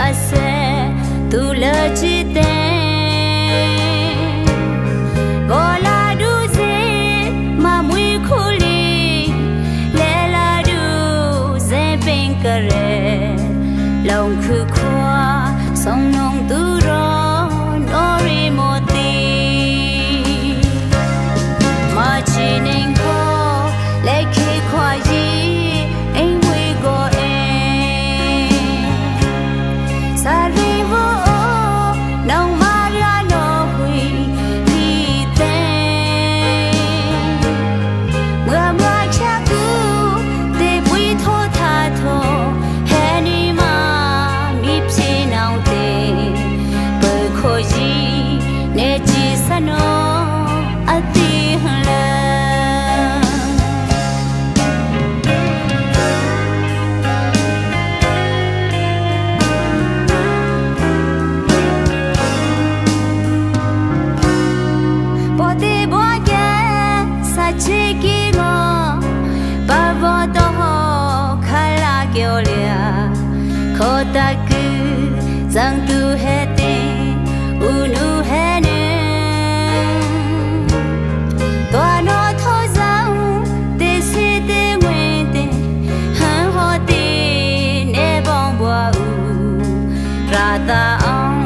ase tu le chi te go la du ze ma mui khuli le la du ze ping kare long khu khwa song nong tu ro no ri mo ti ma chi ning kho le khi khwa yi အိမ်ဝေကိုအဲစာရီဝနောင်မာရနောဝီလီတဲ့เมื่อเมื่อชะกูเตပွေထောသာထောဟဲနီမာမိဖြစ်နောင်တဲ့ဘခိုကြီးနေကြည်စနောအတိဟလပေါ်တေဘောကစာချီကီငောဘာဝတော့ခလာကျော်လျာခေါ်တကူဇန်တူဟဲတဲ့ဦးနုဟဲနေတော်နောထောဆောင်တေစီတေဝင်တဲ့ဟန်ဟောတေနေဘောင်ဘွားဦးရာတာအောင်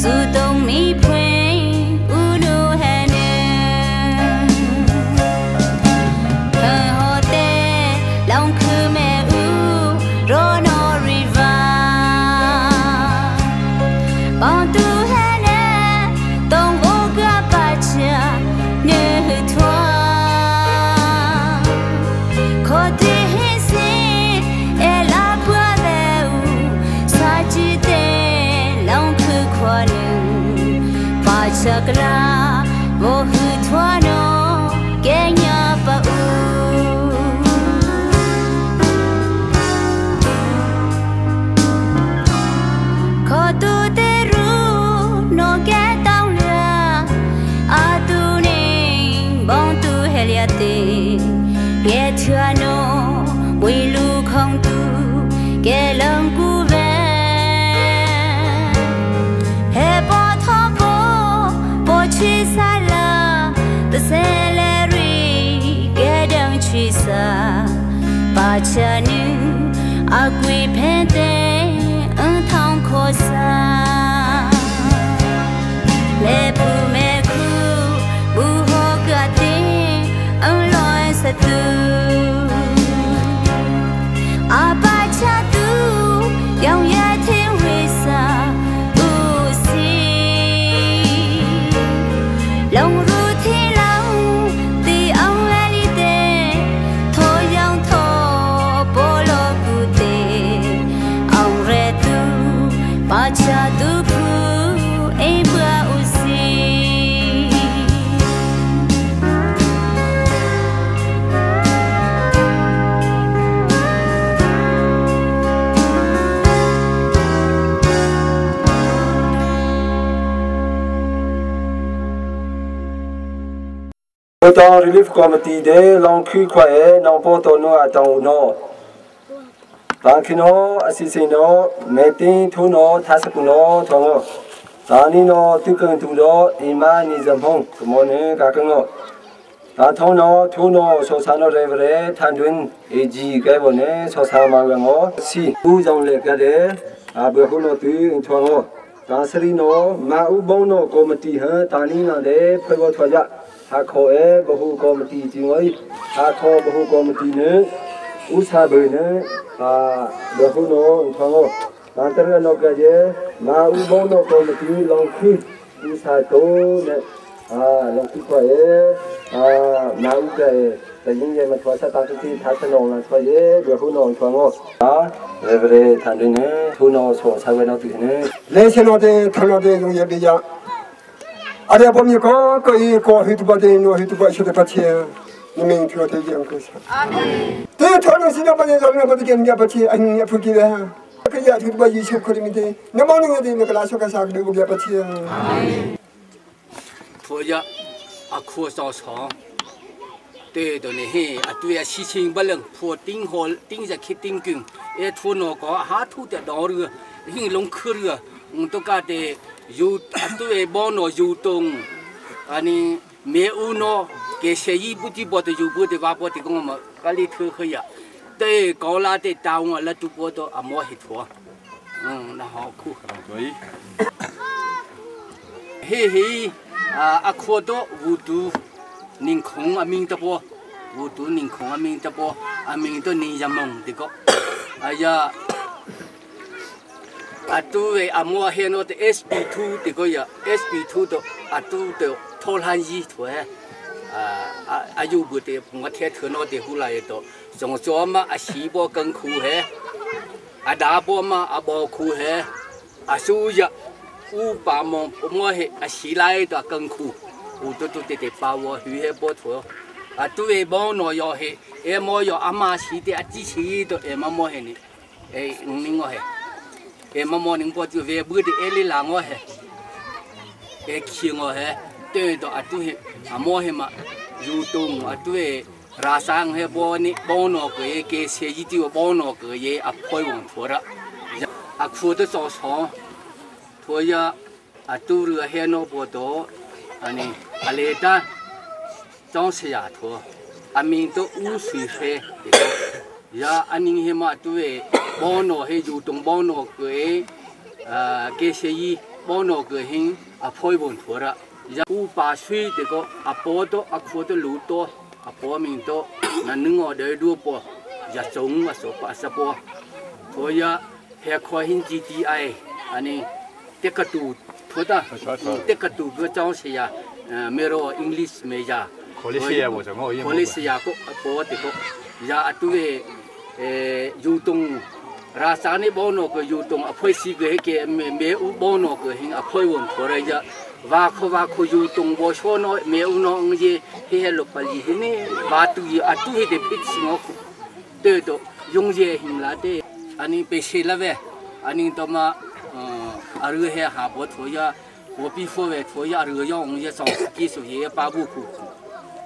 စုတုံမီဖွင့်ဦးနုဟဲနေဟန်ဟောတေလောင်ခုမဲဦးရောနောရီဗာဘောင်တူဟဲနေတုံဘကပါချာနေထွာခေါ်တဲ့ဟစင်အလာပွားတဲ့စာကြည့်တဲ့လောင်ခုခွာနပါချကလာဘောဟုထွာနောကဲညာပူခေါ်တူတဲ့ရူနောကဲတောင်းလာအာတူနေဘောင်တူဟဲလျတဲ့ကဲထွာနောဝေလူခေါင်တူကဲလုံကူပဲဟဲပေါ်ထောပေါ်ပေါ်ချီဆာလာတဆဲလေရီကဲတောင်ချီစာပါချာနူအကွေဖဲတဲ့အန်ထောင်ခေါ်စာလေပူမဲခုဘူဟောကတဲ့အန်လွန်စတူအပါချတူရောင်ရတဲ့ဝေစာဦးစီလုံရူထီလောင်တီအောင်လာလီတဲ့ထောရောင်ထောပေါ်လောကူတဲ့အောင်ရဲတူပါချတူဖူအိမ်ပွားဦးစီ တောင် relief committee တဲ့လောင်ခွခွဲနောင်ပေါ်တော်နောအတောင်နောတန်ခိနောအစီစင်နောမေတင်ထုနောသစကုနောထောသာနီနောတုကန်တူနောအီမာနီဇဖုံကမောနေကာကငောတာထုံနောထုနောဆောဆာနောရေဗရေထန်တွင်အေဂျီကဲဘောနေဆောဆာမငောစီဦးဆောင်လေကတဲ့အဘခုနောတူထောငောတာစရီနောမာဥဘုံနောကောမတီဟတာနီနာတဲ့ဖွဲဘောထွာကြဟာခေါ်အဲဘဟုကောမတီဂျင်ဝိဟာခေါ်ဘဟုကောမတီနေဥစာဘေနေအာဘဟုနောထောငောတာတရနောကကျေမာဥဘုံနောကောမတီလောင်ခိဥစာတိုးနေအာလောင်ခိခွာရဲ့အာမာဥကဲတရင်ရဲ့မထွာဆက်တာတိသာသနောလာထွာရဲ့ဘဟုနောထောငောအာရေဗရေထန်တွင်နေထုနောဆောဆာဝဲနောတူနေ လဲရှင်တော်တဲ့ထလောတဲ့ယုံရပြရ阿里阿米高个一高黑土巴的诺黑土巴学的巴切，你们听我推荐个啥？对，他那新加坡人，他那不是跟人家巴切，哎，人家不给的，可以啊，土巴以前可里面的，那么那个的那个拉小个啥个都不给巴切。婆家阿苦早上，对的呢嘿，啊对啊，事情不能破顶好顶着去顶根，哎土那个哈土的道路，嘿龙去了，我都觉得有啊对帮那有动，啊你没有那给协议不的不的有不的话不的讲我们家里头去呀，对高拉的大我那都不都啊没去错，嗯那好苦。对。嘿嘿啊啊苦多无度。宁空啊明得波，无度宁空啊明得波，啊明都宁一梦的个，哎呀，啊都为阿莫黑诺的 SB2 的个呀，SB2 的啊都的拖烂衣拖啊啊啊有不得我贴头脑的后来的，从做嘛啊西波更苦嘿，啊大波嘛啊无苦嘿，啊所以五百毛莫黑啊西来的更苦。有都都得得把我鱼黑波头，啊，对无诺要黑，也莫要阿妈是的，啊，支持都也冇冇黑呢，哎，五我黑，也冇冇宁波就为不的爱里拉我黑，哎去我黑，对的啊对，啊莫黑嘛，如东啊对，拉山黑波呢，无诺个也给些一丢无诺个也啊开往头了，啊苦的早上，头呀啊都是黑诺波多。อันนี้อะไรด้านจ้องเสียทัวอามิงตัวอู้สุยเฟยาอันนี้เฮมาตัวเอบอนโอเฮอยู่ตรงบอนโอเกยเกเชียบอนโอเกยหิงอภอยบนทัวระยาอู้ปาสุยเด็กก็อปอตัวอขวตัวรู้ตัวอปอมิงตัวนั่นนึงอเดดูปอยาจงอสปะสปอทัวยาเฮคอยหิน GTI อันนี้เด็กกระตูทัวตาเด็กกระตูก็จ้องเสียमेरो English में जा खोले को पोते को या अतुवे यूतुंग रासाने बोनो को यूतुंग अफोय सी के के मे उ बोनो को हिंग अफोय won थोरे या वाखो वाखो यूतुंग बो शोनो मे उ नो अंगे हे हे लो पली हिने बातु ये अतु हे दे फिट सिंगो ते तो 용제 힘라데 아니 베실라베 아니 도마 아르헤 하보 토야我比佛外托亚热要我也上技术也把不苦苦，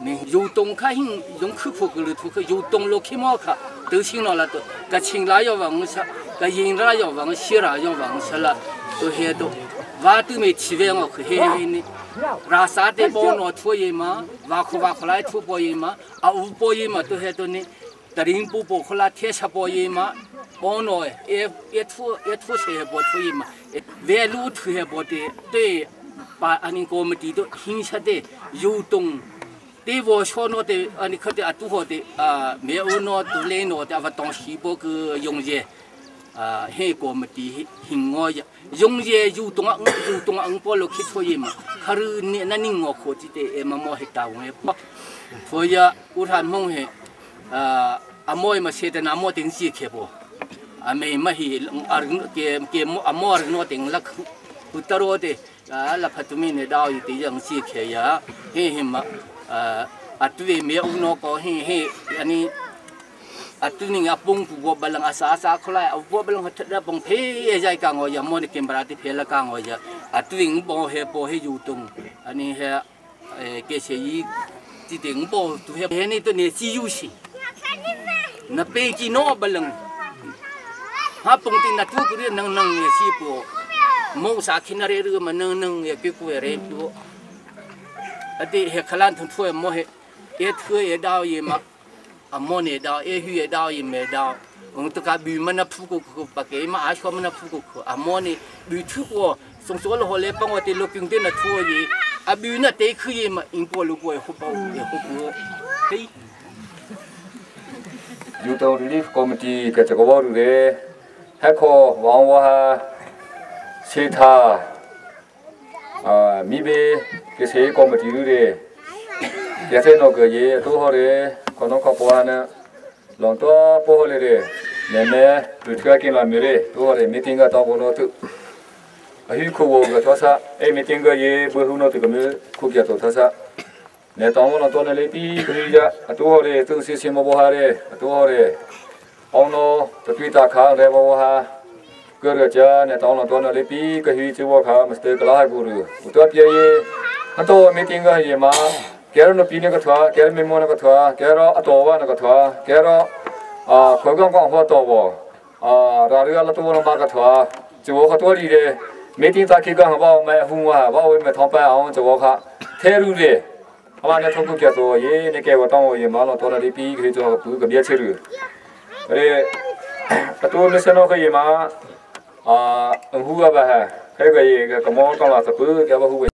你有东卡行用苦苦个了，土克有东落去毛卡都行了了都，个青拉要往吃，个银拉要往西拉要往吃了，都很多，娃都没吃完我可黑黑呢，拉啥的包拿土也嘛，瓦苦瓦苦来土包也嘛，啊五包也嘛都很多呢，德林布包苦拉铁砂包也嘛。包拿一一土一土菜包土也嘛。外路土还包的，对，把阿你我们地都停下的游动，对我小脑的阿你可的阿都好的啊，没有脑都来脑的阿当细胞个用热啊，还我们的很我呀，用热游动啊，游动啊，包了去土也嘛，可是你那你我可记得哎妈妈还打我不，所以啊，我谈梦嘿，啊，阿莫嘛写的那么定时开不。阿妹嘛hi ar ke ke amor no ting lak utaro de la phatumi ne dao yi ti yang si khe ya he he ma atwe me uno ko he he ani atu ni apung pu bo balang asa asa kholai bo balang hat da bong phe ye jai ka ngo ya mo ne kemra ti phe la ka ngo ya atu ing bo he bo he yu tung ani he ke se yi ti ting bo tu he he ni to ne chi yu si na pe ki no balang ha pong tin na tu ku ri nang nang ye si po mo sa khin na re ru ma nang nang ye ki ku re tu ati he khalan thun thu mo he ye thu ye dao ye ma a mo ne dao ye hu ye dao ye me dao ong tu ka bu ma na phu ku ku pa ke ma a sho ma na phu ku ku a mo ne bu thu ko song so lo ho le pang wa te lo kyung te na thu ye a bu na te khu ye ma ing po lu ko ye ho pa ye ho ku ei Yutong Relief Committee ကကြကောရူရေဟက်ခေါ်ဝေါဝဟာစေသာအာမိဘေကစေကောမတီရူရေရစေနောကရေတိုးဟောရေခေါနောခပွားနလွန်တော့ပိုးလေရေနဲမဲလူထွဲကင်လာမီရေတိုးဟောရေမီတင်ကတော့ဘောနောတုအဟိခိုဝကသောစာအေမီတင်ကရေဘဟုနောတုကမေခုကြတော့သောစာနေတောင်းတော့နေလေတီခရီးကြအတိုးဟောရေသူစီစီမဘောဟာရေအတိုးဟောရေအောင်နောတပိတာခါရေဘောဟာကရကြနေတောင်းတော့နေလေတီခရီးချေဝခါမစတေကလာကူရဥတပြယေအတိုမီတင်ကရေမှာ ကဲရနပီနေကထွာကဲမေမောနကထွာကဲရောအတော်ဝနကထွာကဲရောအာခေါကောင်ကောင်ဟောတော်ဘောအာရာရီလာတော်နမကထွာကျိုခတော်ရီတဲ့မေတင်တာခေကဟဘောမဲဟူဝါဘောဝေမေထောင်းပအောင်ကျိုခထဲရူတဲ့အမနဲ့ထုံခုကျဆိုရေနေကဲဝတောင်းရေမလောတော်ရီပီခေကျော်ဘူးကမြဲချေရူအဲအတူမစနောခေမာအာဟူဝဘာဟဲခဲကရေကမောကောင်လာစပူကဘဟု